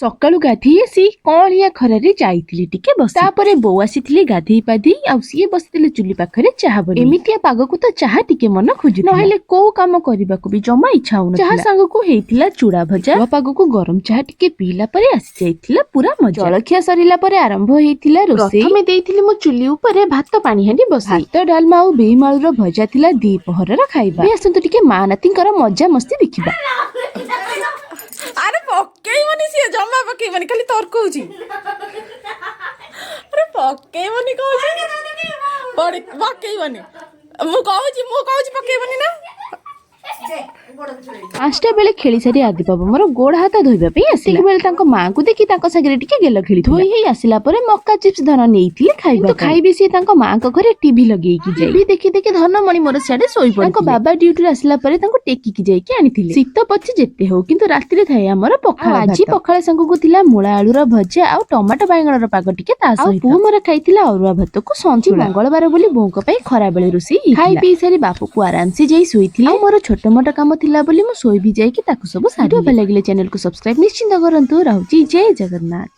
ସକାଳୁ ଗାଧେଇ ଆସି କଅଁଳିଆ ଖରାରେ ଯାଇଥିଲି ଟିକେ ବସି। ତାପରେ ବୋଉ ଆସିଥିଲେ ଗାଧେଇ ପାଧେଇ, ଆଉ ସିଏ ବସିଥିଲେ ଚୁଲି ପାଖରେ ଚାହା ବନେଇ। ଏମିତିଆ ପାଗକୁ ତ ଚାହା ଟିକେ ମନ ଖୋଜୁ, ନହେଲେ କୋଉ କାମ କରିବାକୁ ବି ଜମା ଇଚ୍ଛା ହଉନଥିଲା। ଚାହା ସାଙ୍ଗକୁ ହେଇଥିଲା ଚୁଡା ଭଜା। ପାଗକୁ ଗରମ ଚାହା ଟିକେ ପିଇଲା ପରେ ଆସି ଯାଇଥିଲା ପୁରା ମଜା। ଜଳଖିଆ ସରିଲା ପରେ ଆରମ୍ଭ ହେଇଥିଲା ରୋଷେଇ। ପ୍ରଥମେ ଦେଇଥିଲି ମୁଁ ଚୁଲି ଉପରେ ଭାତ ପାଣି ହାଣ୍ଡି ବସାଇ। ଭାତ, ଡାଲମା ଆଉ ବିମ୍ ଆଳୁର ଭଜା ଥିଲା ଦ୍ୱିପହରର ଖାଇବା। ଏବେ ଆସନ୍ତୁ ଟିକେ ମା ନାତିଙ୍କର ମଜା ମସ୍ତି ଦେଖିବା। ଆରେ ପକେଇବନି, ସିଏ ଜମା ପକେଇବନି, ଖାଲି ତର୍କଉଛି। ଆରେ ପକେଇବନି କହୁଛି, ପକେଇବନି ମୁଁ କହୁଛି, ମୁଁ କହୁଛି ପକେଇବନି ନା। 5ଟା ବେଳେ ଖେଳି ସାରି ଆଦି ବାବୁ ମୋର ଗୋଡ ହାତ ଧୋଇବା ପାଇଁ ଆସିଲା ବେଳେ ତାଙ୍କ ମାଙ୍କୁ ଦେଖି ତାଙ୍କ ସାଙ୍ଗରେ ଟିକେ ଗେଲ ଖେଳି ଧୋଇ ହେଇ ଆସିଲା ପରେ ମକା ଚିପ୍ସ ଧନ ନେଇଥିଲେ ଖାଇବା। ଖାଇବି ସିଏ ତାଙ୍କ ମାଙ୍କ ଘରେ ଟିଭି ଲଗେଇକି ଯାଇ ଟିଭି ଦେଖି ଦେଖି ଧନମଣି ମୋର ସିଆଡେ ଶୋଇପଡେ। ତାଙ୍କ ବାବା ଡ୍ୟୁଟିରୁ ଆସିଲା ପରେ ତାଙ୍କୁ ଟେକିକି ଯାଇକି ଆଣିଥିଲେ। ଶୀତ ପଛେ ଯେତେ ହଉ, କିନ୍ତୁ ରାତିରେ ଥାଏ ଆମର ପଖାଳ। ଆଜି ପଖାଳ ସାଙ୍ଗକୁ ଥିଲା ମୂଳା ଆଳୁର ଭଜା ଆଉ ଟମାଟୋ ବାଇଗଣର ପାଗ ଟିକେ ତା ସହିତ। ପୁଅ ମୋର ଖାଇଥିଲା ଅରୁଆ ଭାତକୁ ସନ୍ତୁଳା। ମଙ୍ଗଳବାର ବୋଲି ବୋଉଙ୍କ ପାଇଁ ଖରାବେଳେ ରୋଷେଇ। ଖାଇ ପିଇ ସାରି ବାପୁକୁ ଆରାମସେ ଯାଇ ଶୋଇଥିଲି। ଆଉ ମୋର ଛୋଟ ମୋଟ କାମ ଥିଲା ବୋଲି ମୁଁ ଶୋଇବି ଯାଇକି ତାକୁ ସବୁ ସାରି। ଭଲ ଲାଗିଲେ ଚ୍ୟାନେଲକୁ ସବସ୍କ୍ରାଇବ ନିଶ୍ଚିନ୍ତ କରନ୍ତୁ। ରହୁଛି, ଜୟ ଜଗନ୍ନାଥ।